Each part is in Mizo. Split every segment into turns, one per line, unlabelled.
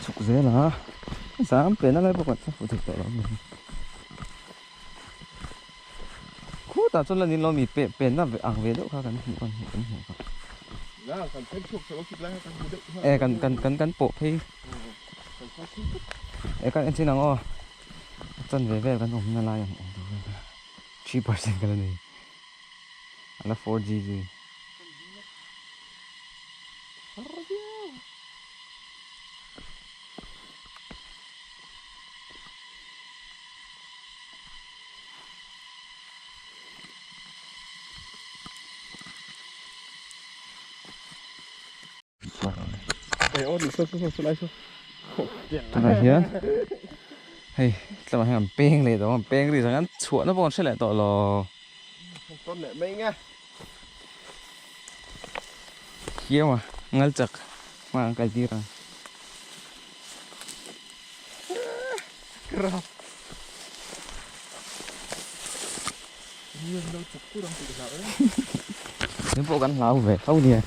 Chhuk zel a, zam pehna lai bawk ah chuan fuh thei tawh lo a ni. Khutah chuan la ni lo mi pe penna ang ve deuh kha kan hmuh kan hmuh kan hmuh kha. E kan kan kan kan pawh phei e kan en chin ang aw a chanve vel kan awmna lai ang awm tur vel kha 3% ka la nei a la 4G zui. Tunah hian hei tlangah hian an peng leh tawh a an peng ri zawng hian chhuahna pawh an hre leh tawh lo. Hiam a ngal chak hma an kal tir ang. Min pawh kan hlau ve tho nia.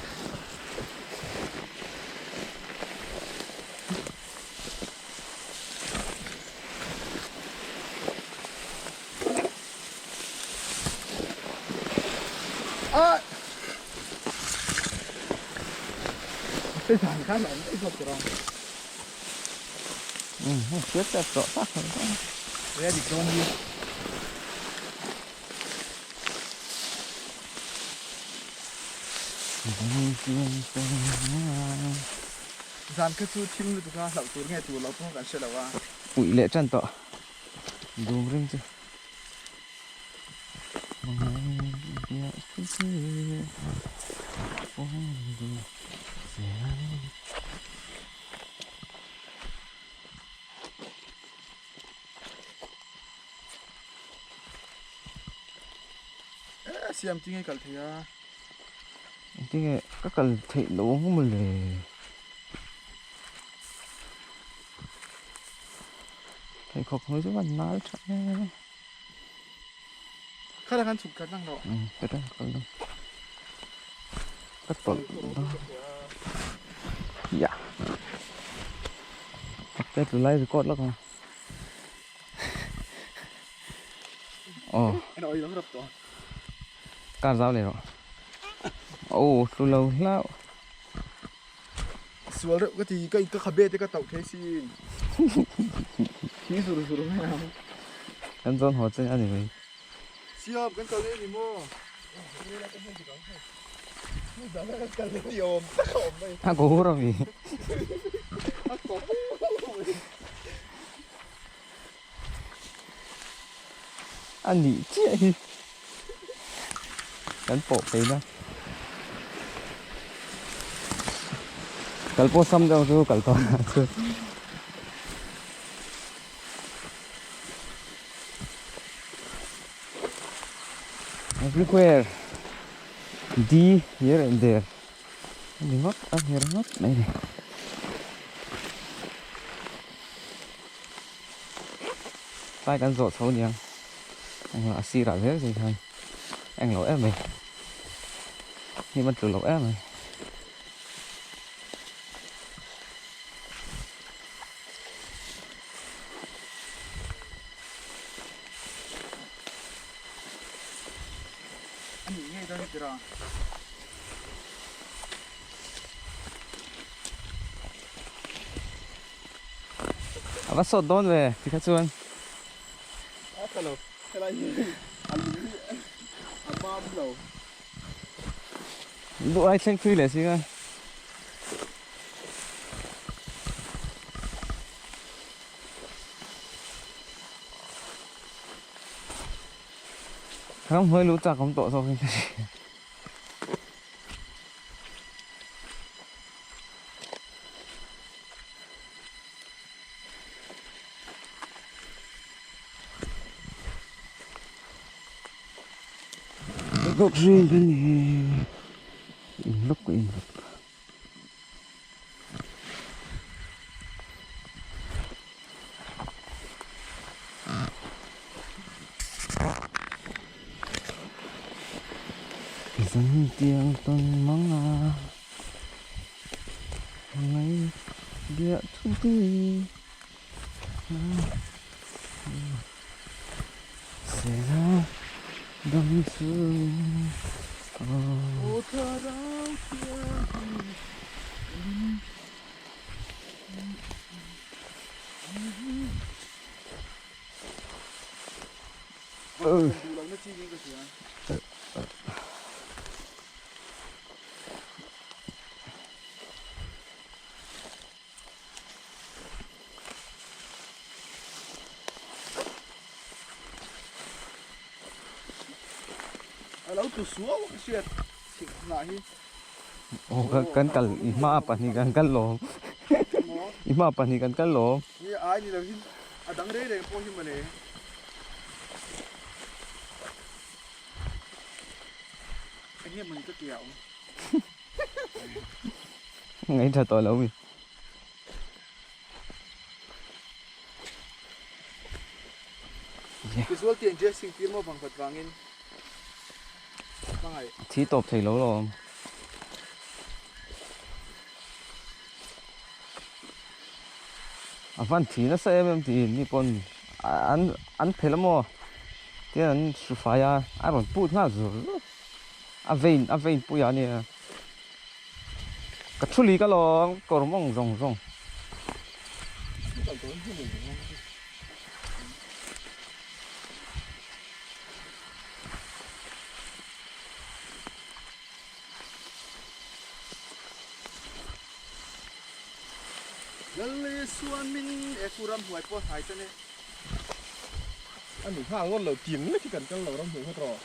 Zan kha chu thim lutuk a hlauh tur nge tur loh pawh kan hre lo a.
Puih leh tan tawh dum ring chu.
Eh, siam tinge kal thei a.
Tinge ka kal theih lo ang mawle. Pheikhawk hnuai chu van nal tha e.
Khala khan chhuk khat nang lo.
Ka tang kal lo. Ka tawlh dawn. Ya. Ka tlu lai record lawk ang. Aw. Kar zau leh rawh. Aw tlu lo hlauh.
Sual reuh ka ti ka ka khabe te ka tauh thei sin. Thi zur zur mai ang.
Kan zawn haw che ani mai.
Siam kan kal leh ni maw.
A ko hur ami. A nih chiah hi kan pawh phei na kal pawh sam deuh chu kal tawh na chu everywhere D here and there a ni ngawt a ni ringawt mai a ni. Tlai kan zawh chho niang englo a sirah zel zui khan englo em mai hnim a tlu lo em mai. A va sawt dawn ve tikha chuan.
A tha lo helai hi a lung hi a mam lo.
Duh ai thleng thui leh si kha. Ramhnuai luh chak awm tawh zawk in ka hria. Gok ring kan ni in lawk ka in lawk. Zan tiang tawn mang a. Ngai. Biahthu te Sela dam chungin
Aw thlarau thianghlim A lo tlu suau a hriat chhik hnah hi.
Aw kan kal i hma pahnih kan kal lawm i hma pahnih kan kal lawm.
Ni ai ni lo hi a dang reng reng pawh hi mawle. Enge mawni ka ke a awm.
Ngaihṭha tawh lo mi.
Tizual tiang dressing tir maw vangkhat vangin hmangaih.
Thi tawp thei lo lawm. A van thi nasa em em tiin mi pawn an an phelh a maw tian an hru fai a a rawn put nghal zur zur. A vein a vein pui a nia. Ka thu lik alawm kawr mawng zawng zawng.
Lal Isuan min e khu ramhnuai pawh hnai tan e.
A ni nghal ngawt lo tiang lek hi kan kal lo ramhnuai ngawt rawh.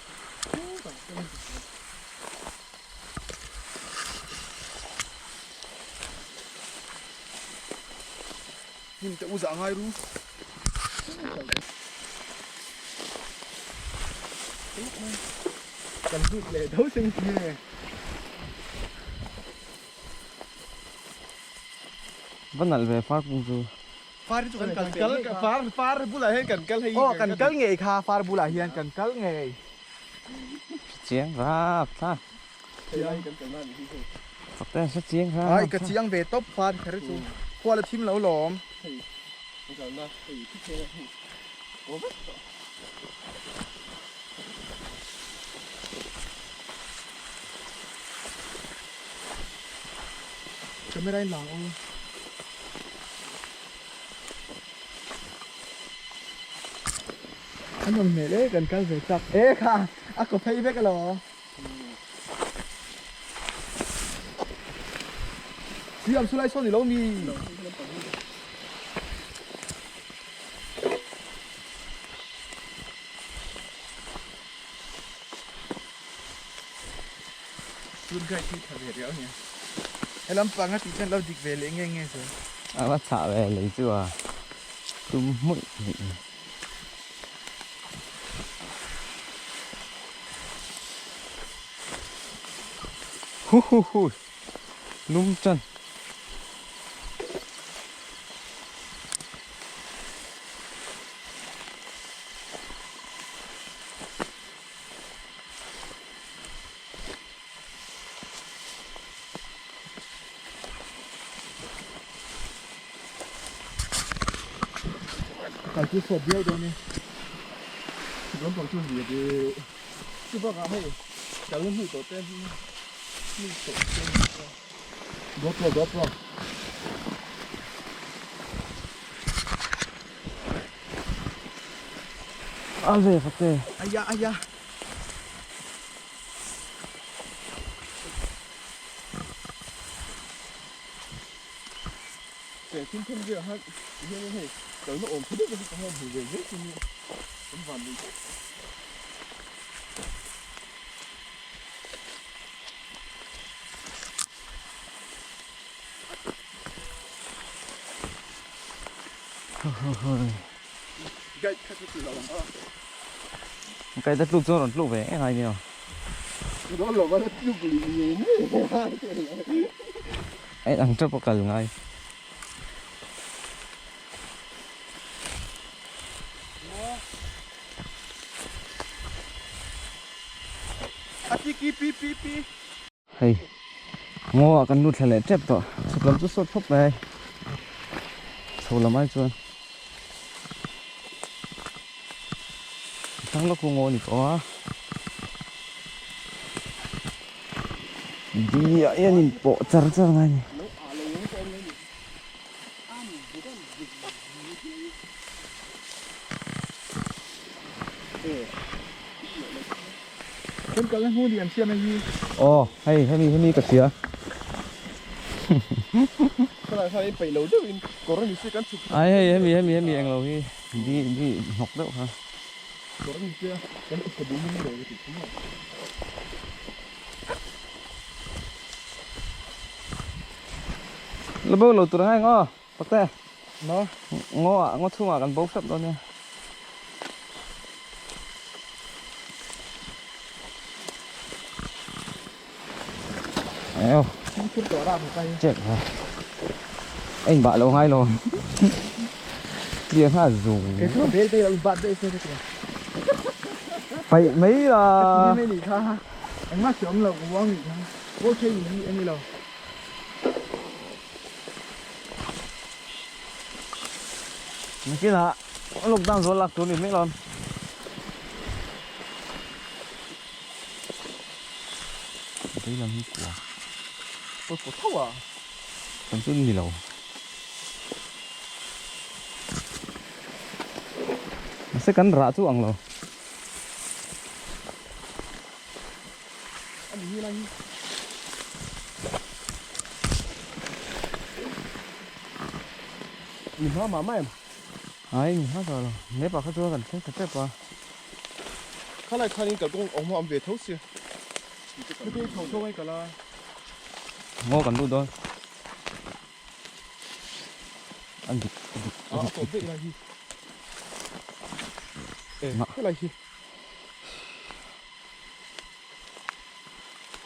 Hnim te u zah ngai ru. Kan lut leh deuh seng nge.
Va nalh ve far kung chu.
Far hi chu kan kal ngei kha.
Far far bulah hian kan kal hei.
Aw kan kal ngei kha far bulah hian kan kal ngei.
Chiang rap thlak. Fakte hre chiang rap.
Ai ka chiang ve tawp far kher chu. Khua la thim lo lawm. Camera in lang aw. An awm hmel e kan kal ve chak e kha a kaw phei vek alo. Siam sulai sawn ilo mi. Tour guide hi tha ve riau nia. Helam panga tih chuan lo dik ve leh nge nge zel.
A va chah ve lei chu a tum hmuih hmuih mai. Hu hu hu lum chan.
Kal chu sawt viau dawn e. Dawn pang chu ni e. Chu bakah hei kal na hnu tawh te hi hnu tawh te ni a. GoPro GoPro.
A ve fak te.
Aya aya.
Te thil then velah khan tihian hei kalna awm pha deuh te hi ka han hmu ve zel chu nia kan van nei tawh.
Guide kha chu ti lo ang a.
Guide a tluk chuan rawn tluk ve em ai nia.
Rawn lo va la tluk lui ngei ngei.
En ang tap a kal ngai.
A ti ki pi pi pi.
Hei ngaw ah kan lut thla leh tep tawh chhuk lam chu sawt khawp mai. Chho lam ai chuan thlang lawk chu ngaw a ni tawh a di ah hian in pawh char char ngai a ni. Aw hei hemi hemi ka hria. Ai hei hemi hemi hemi englo hi di di hnawk deuh kha. La bo lo tur angai ngaw pakte. Ngaw ah ngaw chhungah kan bo hrep dawn nia. Check ha. Anh bạ lâu ngay rồi. Kia ha dù. Phải mấy là Cái là lockdown rồi lạc tuần thì mấy lần. Đây là của.
Ôi, có thâu à?
Tầm chút nhiều. Nó sẽ cắn rạ chú ăn rồi.
Nhìn nó mà mày.
Ai, nhìn hết rồi. Nếu bà khách cần thấy thật đẹp à.
Khá là khá nên cả công ông họ về thấu xìa. Cái tôi thầu thâu ngay cả là.
Ngô cần đu đôi. Ăn thịt.
À, có vị là gì? Cái là gì?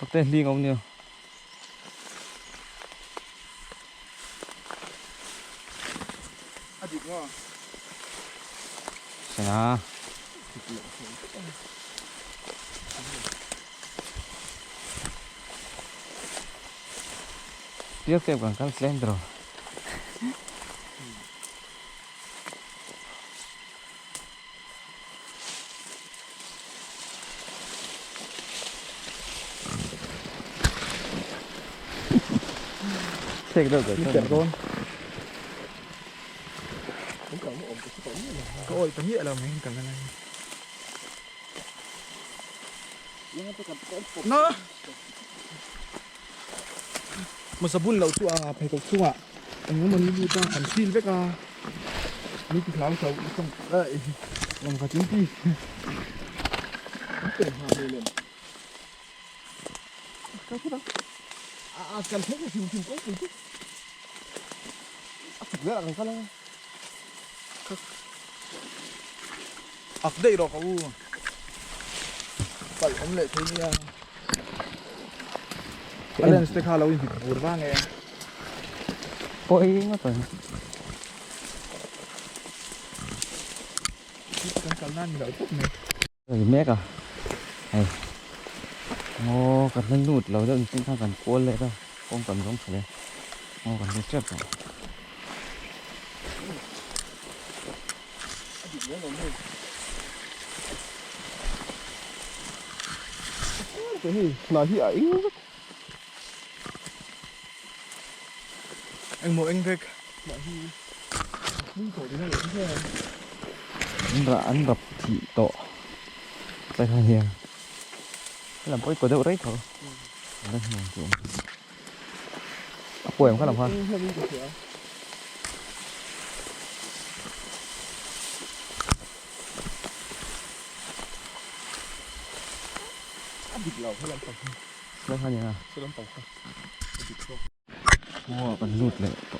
Có tên liên ông nhiều.
À, thịt ngon.
Sao tiếp theo còn các slender rồi. Check được rồi.
Rồi. Ôi, tấm nhẹ là mình cần cái này. Nó. Một sabun lẩu chua à, phải cục chua à. Anh muốn mình đi ra thành xin với cả. Mình thì làm sao không đợi. Làm cả chính đi. À, cần thế thì chịu có gì chứ. À, thực ra là cần sao ặc đây rồi cậu. Phải ông lại thấy nha. Anh sẽ khá lâu thì buồn vang nghe.
Ôi mất rồi. Rồi mẹ à. Này. Ngô cần lên nút lâu rồi chúng ta cần cuốn lại đâu. Không cần giống phải đây. Ngô cần đi trước rồi.
Cái gì là hi ấy. Anh một anh việc.
Anh gặp thị tổ. Tay hai hiền. Làm cái cổ đậu đấy thôi. Đây là chỗ. Áp em có làm không? Đây hai nhà. Wow, còn lụt lại tổ.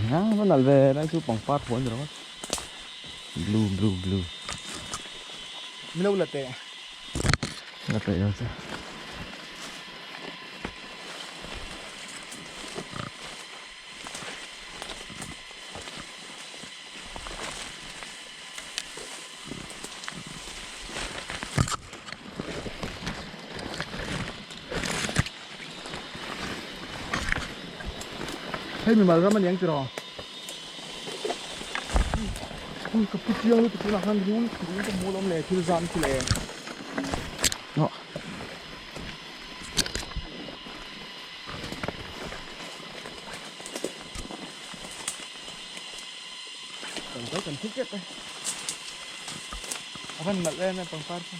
Nó nằm về đây chú bằng phát cuốn rồi đó. Blue blue blue.
Lâu là tệ.
Là tệ rồi chứ.
Hey, mình mở ra mình nhắn cho rồi. Ui ka pu chiang lutuk tunah khan rul rul ka hmu alawm le thil zam chu le.
Aw.
Kan kal kan thik tep e. A van nalh em em pangpar chu.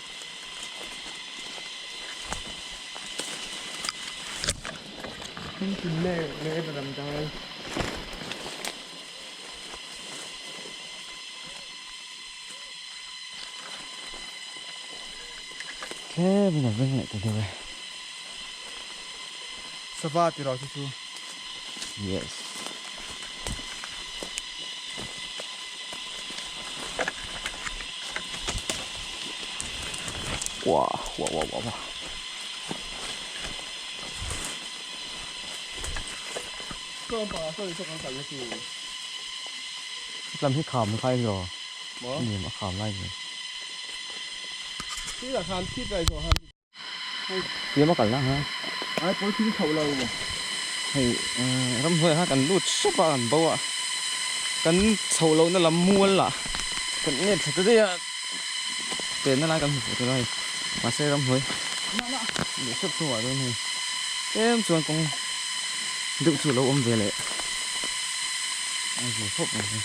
Thing tin le le ka dam dai.
Tlem in a veng leh ta deuh e.
Sava ti rawh chu chu.
Yes. Wah wah wah wah wah. Lam hi kham khai zo. Ni ma kham lai ni. Tia ma kal na ha.
Ai pawi thil chhoh lo.
Hei ramhnuai ah khan kan lut hrep a kan bo a. Kan chhoh lohna lam mual lah kan nget tha ta daih a. Chenna lai kan hmu fuh ta lo a hei. Mahse ramhnuai luh hrep hnuah chuan hei tlem chuan kawng deuh chu a lo awm ve leh a zir khawp mai hei.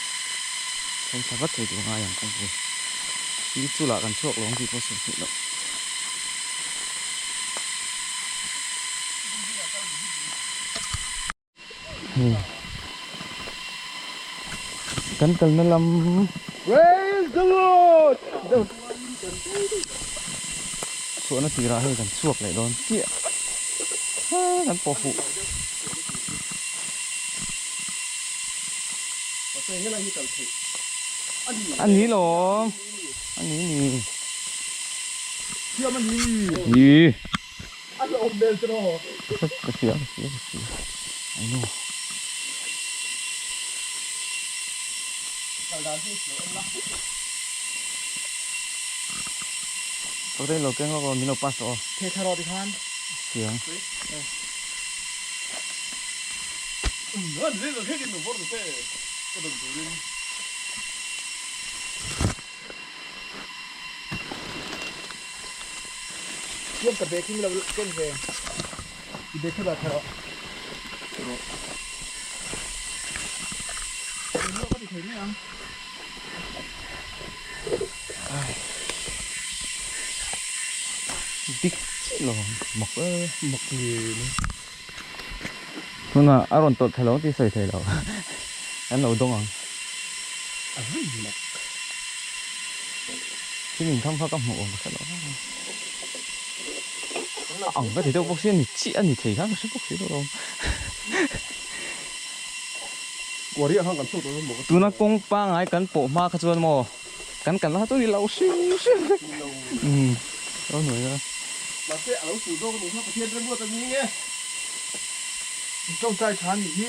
Thawm tha vat thei tur ngai ang kawngpui hi chu lah kan chhuak lo ang tih pawh sawi theih loh. Hei kan kalna lam
Praise the Lord!
Chhuahna tirah hei kan chhuak leh dawn chiah kan pawh fuh. A ni lawm a ni ni.
Thiam a ni ni.
Ni.
A hlauhawm hmel chu rawh.
Ka hria ka hria ka hria I know.
Kal dan hi lo en la.
Pakhat lo keng lawk aw min lo pass tawh aw.
Thei thla rawh tikhan.
Chiang.
Siam ka bag hi min lo ken ve. I bag kha dah thei rawh. Englo ka ti thei mai ang.
Dik chiah lo ang mak e.
Mak ni.
Tunah a rawn tawlh thei lo ang tih sawi thei lo. Kan lo dawng ang.
A van mak.
Thil inkham kha ka hmuh awm ka hre lo vang a. A ang ka ti deuh bawk si a ni chiah a ni thei kha ka hre bawk si lo. Tuna kawng pangai kan pawh hma kha chuan maw kan kalna kha chu ni lo hrim hrim vek. Umm ro hnuai kha.
Mahse a lo fuh zawk a nih kha Pathian remruat a ni nge.
Tawngtai tha a nih hi.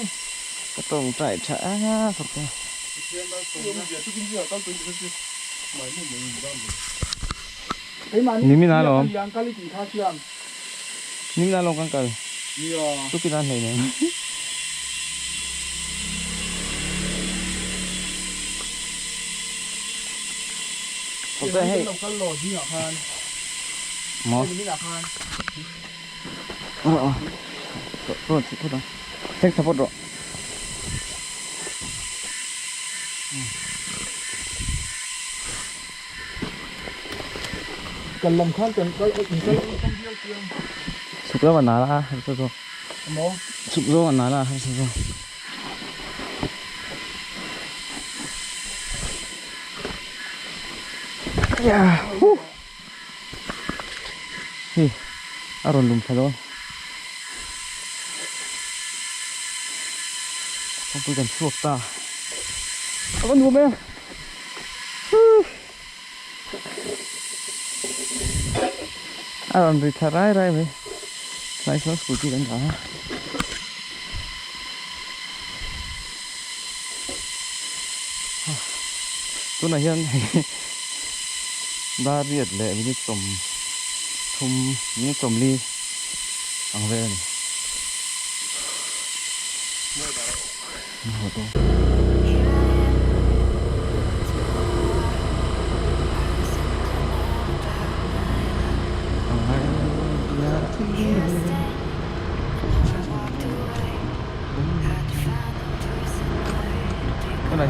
Ka tawngtai tha a Sorkar. Nimina alawm. Nimina alawm kan kal. Tukina hlei nen. Maw. Thleng tha phawt rawh.
Kal lam khan kan kal in kal awlsam viau chiang.
Chhuk zawng a nal a harsa zawk.
Maw?
Chhuk zawng a nal a harsa zawk. Yahoo! Hei a rawn lum thla dawn. Kawngpui kan chhuak ta. A va nuam em! A rawn ri thla rai rai mai. Tlai sawn scooty kan dah a. Tunah hian hei dar riat leh minute sawm thum minute sawmli ang vel a ni. Tunah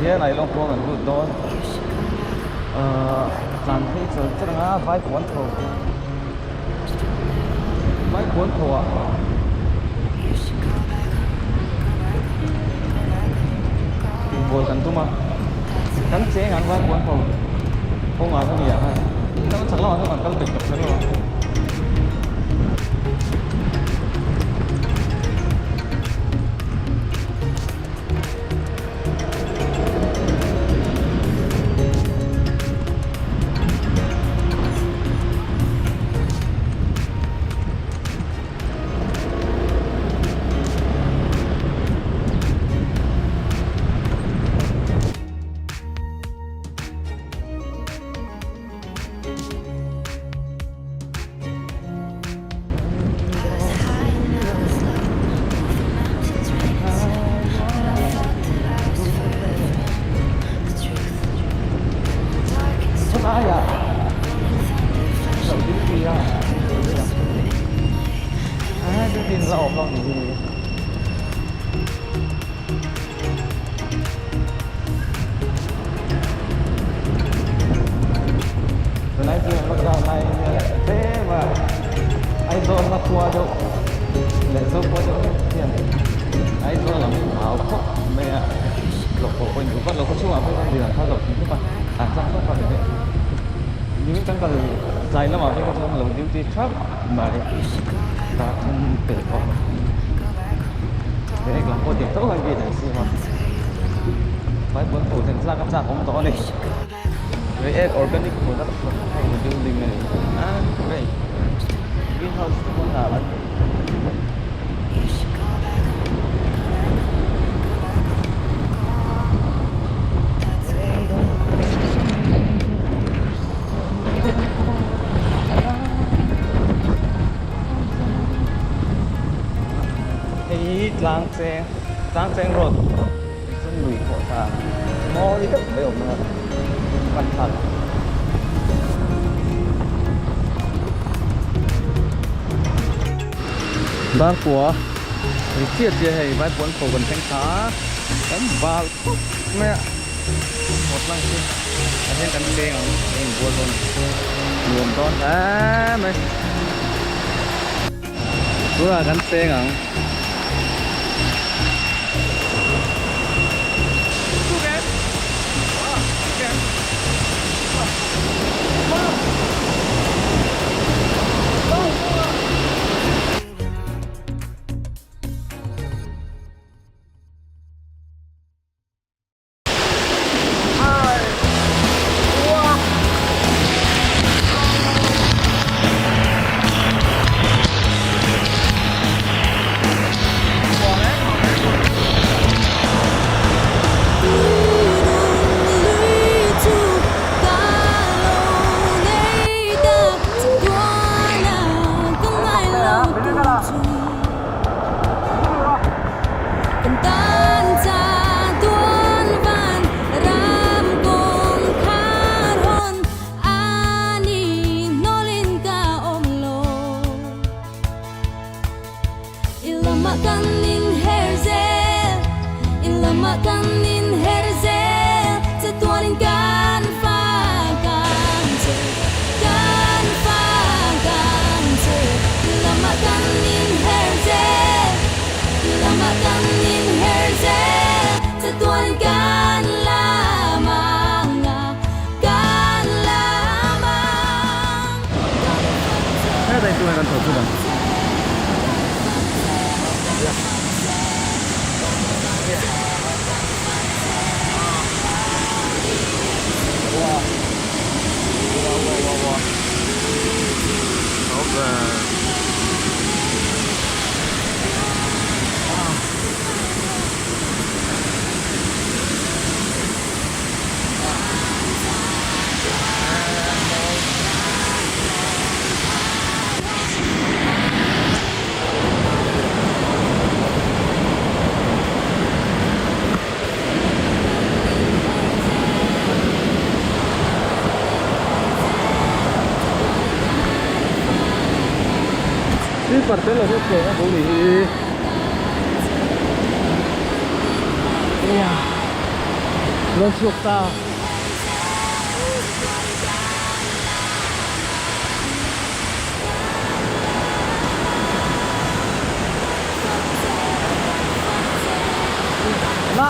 hian Ailawng kawng an lut dawn ahh tlan phei char char ang a vai puan tho vai puan tho ah inbual kan tum a kan cheng ang vai puan tho kawngah kha ni ah khan chak lamah chuan kan kal peih tawh kher lo a. Tunlai chu lockdown lai hian tlem a Aizawl hma khua deuh leh Zokhua deuh hlek hian Aizawl ang hau khawp mai a tlawh pawh pawh induh vat lo khaw chhungah pawh hian dil an phal loh thei khawp a an chang khawp a ni hle nimin kan kal tlai lamah phei kha chuan lo duty thap mai dar thum pelh pawh he lam pawh tiang tho hian gate an siam a Bible pawh thlen tlak a chak awm tawh a ni. Reiek organic production ho building a ni a hei greenhouse te pawh hnah an Hei hi tlang cheng tlang cheng road. Chuan lui khawh thla mawi deuh mai a awm a pan thlak a. Darkua ri chiah chiah hei vaipuan tho kan thleng thla a kan bal khawp mai a hawt lang chu ah hian kan cheng ang a inbual dawn nuam dawn hle mai tunah kan cheng ang.
Slipper tel lo hian cheng a bo ni hi. Nia rawn chhuak ta.
Na.